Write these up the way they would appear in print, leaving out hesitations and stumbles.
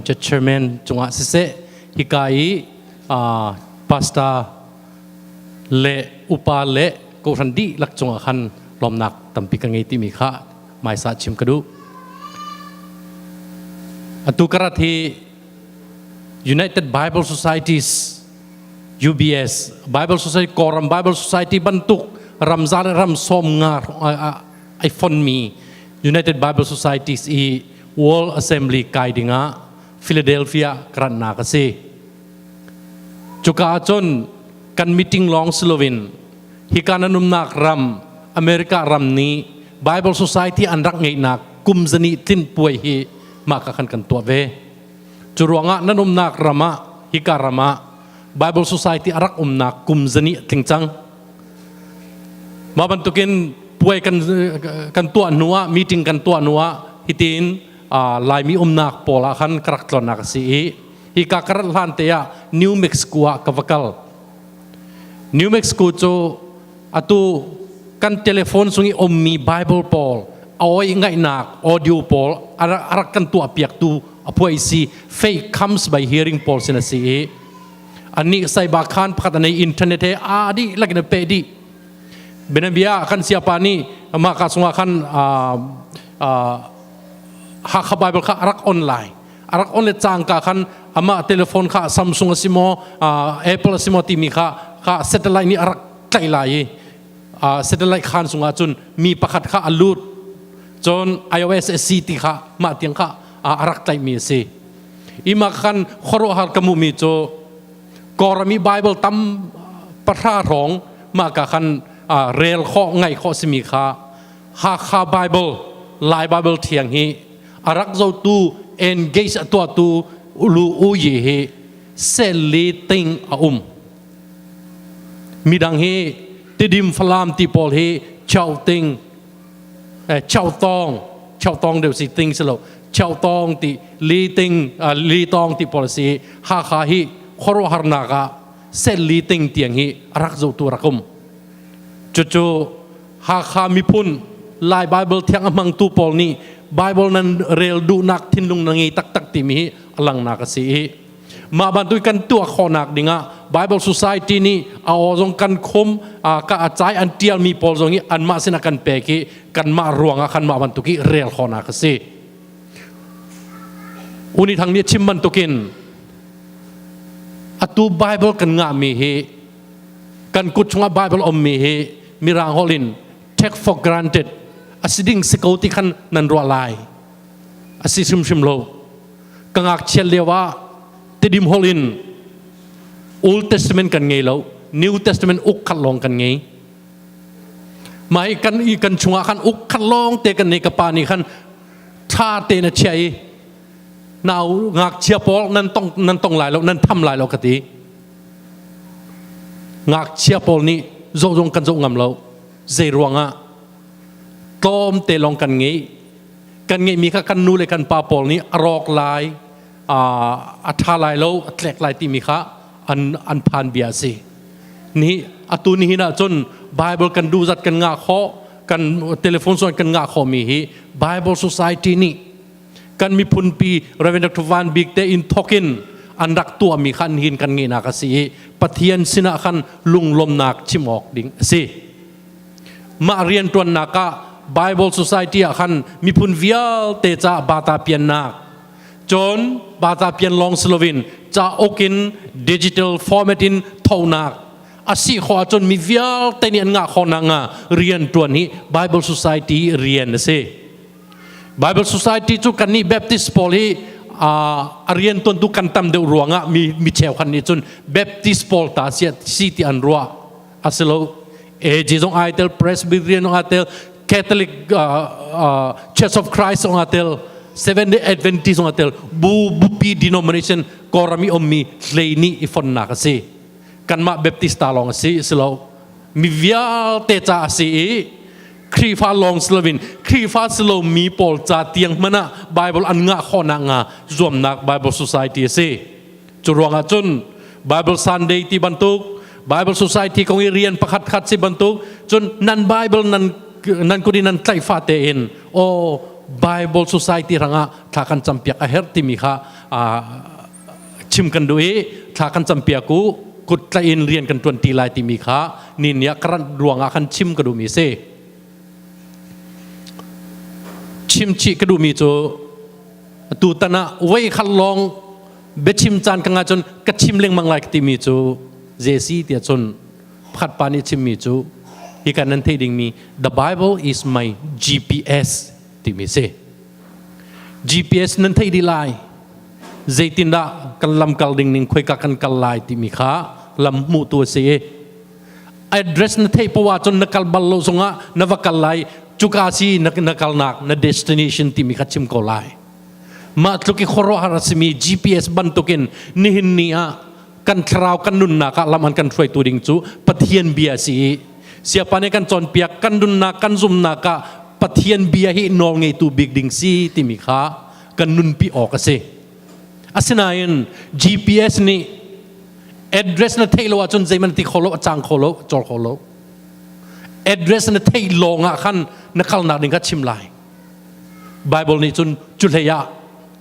Church Chairman cungah siseh hika i pastor le upa le kawhhran dihlak cungah khan lawmnak tampi ka ngei timi kha hmaisa chim ka duh. Atu karat hi United Bible Societies UBS Bible Society Kawlram Bible Society bantuk ramza le ram sawm nga ai fonmi United Bible Societies i World Assembly kai dingah Philadelphia karannak a si. Cuka ahcun kan meeting lawng si loin hika nan umnak ram America ram nih Bible Society an rak ngeihnak kum zani tlin puai hi mah ka khan kan tuah ve. Cu ruangah nan umnak ram ah hika ram ah Bible Society a rak umnak kum zani tling cang. Mah bantukin puai kan kan tuah hnu ah meeting kan tuah hnu ah hitin Laimi umnak pawl ah khan ka rak tlonnak a si i hika ka rat hlan te ah New Mexico ah ka va kal. New Mexico cu atu kan telephone sung i ummi Bible pawl oi ngaihnak audio pawl a rak kan tuah piaktu a puai si faith comes by hearing pawl sin a si i Anih saiba khan pakhat anei internet he a dih lakin a pe dih. Benabia kan siapa nih mah ka sungah khan Hakha Bible kha arak online. Arak on le cangka khan amah telephone kha Samsung a si maw Apple a si maw timi kha kha satellite nih arak tlaih lai i satellite khan sungah cun mi pakhat kha a lut cun iOS a si ti kha mah tiang kha arak tlaihmi a si. Ima khan khuaruahhar ka hmuhmi cu Kawlram i Bible tam pahra hrawng mah ka khan rel khawh ngaih khawh simi kha Hakha Bible Lai Bible thiang hi a rak zotu engage a tuahtu ulu uyi hi sel li ting a um midang hi Tidim Falam ti pawl hi chau ting chau tong chau tong deuh si ting si lo chau tong ti li ting li tong ti pawl si Hakha hi khuaruahharnak ah sel li ting tiang hi rak zohtu rak um cucu Hakha miphun Lai Bible thiang a hmangtu pawl nih Bible nan rel duhnak thinlung na ngei taktak timi hi a langnak a si i Mah bantuk kan tuah khawhnak dingah Bible Society nih a aw zong kan khum ka a cai an tialmi pawl zong hi anmah sinah kan pek i kanmah ruangah khan mah bantuk hi rel khawhnak a si. Uni Thang nih a chim bantukin atu Bible kan ngahmi hi kan kut chungah Bible ummi hi mirang holh in take for granted a si ding si ko ti khan nan ruah lai. A si hrimhrim lo. Ka ngakchiat lio ah Tidim holh in Old Testament kan ngei lo, New Testament uk khat lawng kan ngei. Mah i kan i kan chungah khan uk khat lawng te kan nei ka pa nih khan tha te na chia i nau ngakchia pawl nan tong nan tong lai lo nan tham lai lo ka ti. Ngakchia pawl nih zoh zong kan zoh ngam lo. Zei ruangah tlawm te lawng kan ngei kan ngeihmi kha kan nu le kan pa pawl nih a rawk lai a ṭha lai lo a tlek lai timi kha an an phan bia a si ni atu ni hin ahcun Bible kan duh zat kan ngah khawh kan telephone zong kan ngah khawh mi hi Bible Society nih kan miphun pi Reverend Dr. Van Bik te in thokin an rak tuahmi kha nihin kan ngeihnak a si i Pathian sinah khan lunglawmnak chim awk ding a si. Mah rianṭuannak ah Bible Society ah khan miphun vialte ca bata piannak cun bata pian lawng si loin cauk in digital format in thonak a si khawh ahcun mi vialte nih an ngah khawh nakhnga rianṭuan hi Bible Society rian a si. Bible Society cu kannih Baptist pawl hi a riantuantu kan tam deuh ruangah mi mi cheukhat nih cun Baptist pawl ta si ti an ruah. A si lo. AG zong ai tel, Presbyterian zong ai tel, Catholic Church of Christ zong ai tel, Seventh Day Adventist zong ai tel. Bu bupi denomination Kawlram i ummi hlei nih i fonnak a si. Kanmah Baptist ta lawng a si, si lo. Mi vialte ca a si i Khrihfa lawng si loin Khrihfa si lomi pawl ca tiang hmanh ah Bible an ngah khawhnak hnga zuamnak Bible Society a si. Cu ruangah cun Bible Sunday ti bantuk Bible Society kong i rian pakhat khat si bantuk cun nan Bible nan nan kut in nan tlaih fate in aw Bible Society rangah thla kan campiak a herh timi kha chim kan duh i thla kan campiak u, kut tlaih in rian kan ṭuan ti lai timi kha ni ni ah karan ruangah khan chim ka duhmi si. Chim chih ka duhmi cu tutan ah voi khat lawng biachim caan ka ngah cun ka chim lengmang lai ka timi cu zei tiah cun pakhat pa nih chimmi cu hi kan nan theih dingmi the Bible is my GPS timi si. GPS nan theih dih lai. Zeitindah kan lam kal ding ning khoika kan kal lai timi kha lam hmuhtu a si i address na theih poah ahcun na kal bal lo zongah na va kal lai, cuka si na, na kalnak na destination timi kha chim ko lai. Mah tluk i khuaruahhar a simi GPS bantukin nihin ni ah kan thlarau kan nunnak ah lam an kan hruaitu ding cu Pathian bia a si i siapa nih kan cawnpiak kan nunnak kan zumnak ah Pathian bia hi nawl ngeitu bik ding si timi kha kan nunpi awk a si. Asinain GPS nih address na theih lo ahcun zeihmanh ti kho lo, a cang kho lo, a cawr kho lo. Address na theih lawng ah khan na kalnak ding kha chim lai. Bible nih cun cu hlei ah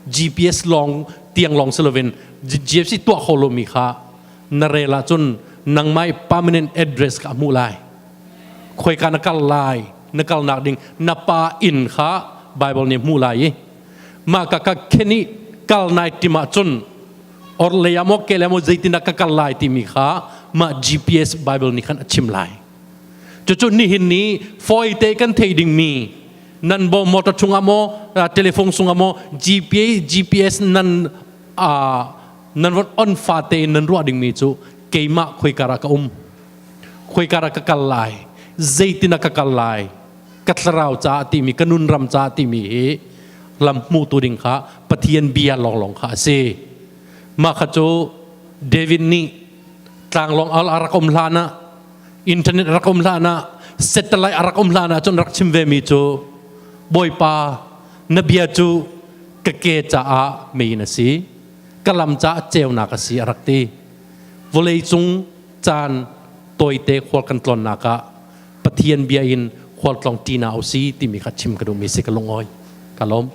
GPS lawng tiang lawng si loin GPS tuah kho lomi kha na rel ahcun nangmah i permanent address kha a hmuh lai. Khoika na kal lai, na kalnak ding na pa inn kha Bible nih hmuh lai i mah ka ka khen i kal nai tim ahcun or lei ah maw ke lei ah maw zeitindah ka kal lai timi kha mah GPS Bible nih khan a chim lai. Cucu nihin ni fawite kan thei dingmi nan bo motor chungah maw telephone chungah maw GPS nan nan von on fate in nan ruah dingmi cu keimah khoika ah ka um, khoika ah ka kal lai, zeitin ah ka kal lai, ka thlarau caah timi, ka nun ram caah timi hi lam hmuhtu ding kha Pathian bia lawnglawng kha a si. Mah kha cu David nih tlanglawng a rak um hlan ah, internet rak um hlan ah, satellite a rak um hlan ah cun rak chim ve mi cu Bawipa na bia cu ka ke caah mei na si, ka lam caah ceunak a si a rak ti. Vawlei cung caan tawite khual kan tlawnnak ah Pathian bia in khualtlawng ṭi na usi timi kha chim ka duhmi si, ka lungawi ka lawm.